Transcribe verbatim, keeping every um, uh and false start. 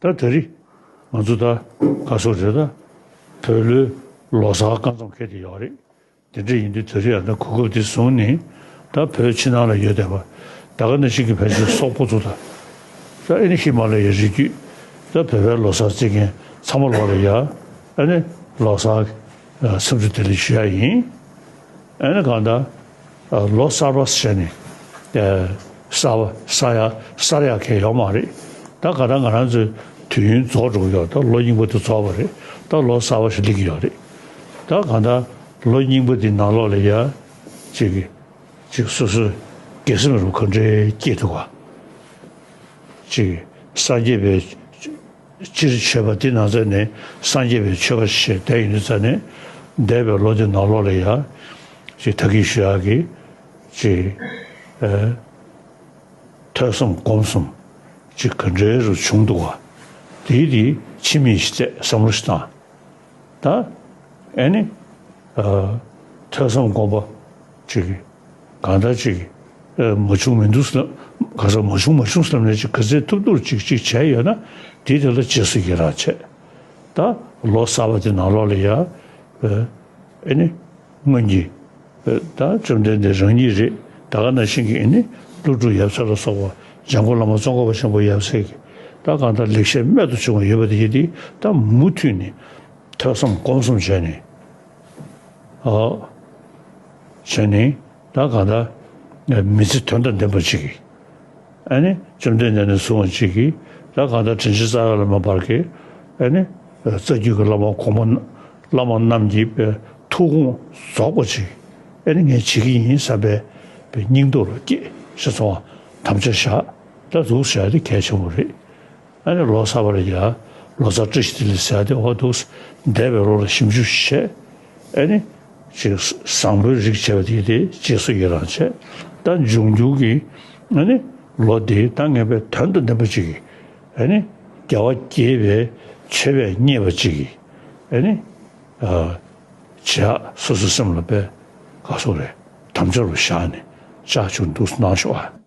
ད་དེ་རིང་ང་ཚོ་ད་ག་སོ་རེད། ད་བོད་ལོའི་ལོ་གསར་སྐབས་མཚམས་འཁེལ་དེ་ཡོད་རེད། དེ་འདྲ་ཡིན་དུས་དེ་རིང་ཡང་ད་གོ་སྐབས་དེ་བཟུང་ནས་ད་བོད་ཕྱི་ནང་ལ་ཡོད་བསྡད་པ་ད་ག་ནང་བཞིན་གྱི་ཕལ་ཆེར་སོག་པོ་ཚོ་དང་། ད་ཨེ་ནི་ཧི་མ་ལ་ཡའི་རི་རྒྱུད། ད་བོད་པའི་ལོ་གསར་བརྩི་མཁན་ཚང་མ་ལོག་ལ་ཡ། ཨེ་ནི་ལོ་གསར་འཚམས་འདྲི་བདེ་ལེགས་ཞུ་ཡ་ཡིན། ཨེ་ནི་གང་ལྟར་ལོ་གསར་པ་ཟེར་ནས་གསར་པ་གསར་ཡ་གསར་ཡ་གང་ཡོད་མ་རེད། ད་གང་ལྟར་ང་རང་ཚོའི་དུས་ཡུན་རྫོགས་འགྲོ་གི་ཡོད། ད་ལོ་རྙིང་པ་དེ་རྫོགས་པ་རེད། ད་ལོ་གསར་པ་ཞིག་སླེབས་ཀྱི་ཡོད་རེད། ད་གང་ལྟར་ལོ་རྙིང་པ་དེ་ནང་ལོགས་ལ་ཡ་ཅིག་གི་ཅིག་སོ་སོའི་དགེ་སེམས་རུ་ག་འདྲའི་སྐྱེས་འདུག་ག་ཅིག་སངས་རྒྱས་པའི་སྤྱིར་མཆོད་པ་འདི་ནང་ཚན་ནས་སངས་རྒྱས་པའི་མཆོད་པ་ཞེས་བསྡད་ཡོད་ནི་ཙང་ནས། འདས་པའི་ལོ་འདི་ནང་ལོགས་ལ་ཡང་ཅིག་ད་གིན་ཞུ་ཡག་གི་ཅིག་ཨེ་ཐོས་བསམ་སྒོམ་གསུམ་ཅིག་ག་འདྲའི་རུ་བྱུང་འདུག་ག་དེའི་དེ་ཕྱི་མིག་ཞིག་བལྟས་བསམ་བློ་ཞིག་བཏང་། ད་ཨེ་ནི་ཨ་ཐོས་བསམ་སྒོམ་པ་ཅིག་གང་ལྟར་ཅིག་ཨ་མ་བྱུང་མི་འདུག་ཟེར་ལབ། ག་ས་མ་བྱུང་མ་བྱུང་ཟེར་ལབ་ནས་ཅིག་ག་ཚད་ཐུབ་ཐུབ་ཅིག་ཅིག་བྱས་ཡོད་ན་དེ་དེ་ལ་རྗེས་སུ་ཡི་རང་བྱས། ད་ལོ་གསར་པ་དེ་ནང་ལོགས་ལ་ཡ་ཨ་ཨེ་ནི་སྔོན་གྱི་ཨ་ད་བཅོམ་ལྡན་འདས་རང་ཉིད་རེད། ད་ག་ནང་བཞིན་གྱི་ཨེ་ནི་ཀླུ་སྒྲུབ་ཡབ་སྲས་ལ་སོགས་པ་འཇམ་མགོན་བླ་མ་ཙོང་ཁ་པ་ཆེན་པོ་ཡབ་སྲས་ཀྱི་ད་གང་ལྟར་ལེགས་བཤད་རྨད་དུ་བྱུང་བ་ཡོད་པ་དེ་ཡིན་ཏེ། ད་མུ་མཐུད་ནས་ཐོས་བསམ་སྒོམ་གསུམ་བྱས་ནས། ཨོ། བྱས་ནས་ད་གང་ལྟར་མི་ཚེ་དོན་དང་ལྡན་པ་ཅིག་གིས། ཨ་ནི་བཅོམ་ལྡན་འདས་ནས་བཟུང་བ་ཅིག་གིས་ད་གང་ལྟར་དྲིན་ཅན་རྩ་བ་ལས་མ་འབར་གི། ཨ་ནི་རྩ་རྒྱུད་ཀྱི་བླ་མ་གོང་མ་བླ་མ་རྣམས་ཀྱི་ཐུགས་དགོངས་རྫོགས་པ་ཅིག་ཨ་ནི་ངས་བྱེད་ཀྱི་ཡིན་བསམ་པའི་སྙིང་སྟོབས་ལ་སྐྱེས་ཞེས་སོགས་དམ་བཅའ་བཞག་ད་འདུག་བྱས་ཏེ་གལ་ཆེན་པོ་རེད། ཨ་ནི་ལོ་གསར་པ་ལ་ཡ་ལོ་གསར་བཀྲ་ཤིས་བདེ་ལེགས་ཟེར་ཏེ་འོ་འདུག་འདས་པའི་ལོ་ལ་ཞིབ་འཇུག་བྱས། ཨ་ནི་ཅིག་བཟང་པོའི་རིགས་བྱས་པ་དེ་དེ་རྗེས་སུ་ཡི་རང་བྱས། ད་འབྱུང་འགྱུར་གྱི་ཨ་ནི་ལོ་འདི་ད་ངེས་པའི་དོན་དང་ལྡན་པ་ཅིག་གིས་ཨ་ནི་རྒྱལ་བ་དགྱེས་པའི་མཆོད་པས་མཉེས་པ་ཅིག་གིས་ཨ་ནི་ཨ་བྱས། སོ་སོའི་སེམས་ལ་དཔེ་ག་སོགས་རེད་དམ་བཅའ་རུ་བཞག་ནས་ལྕགས་ཆུ་འདུག་གནང་ཤོག་ཨ།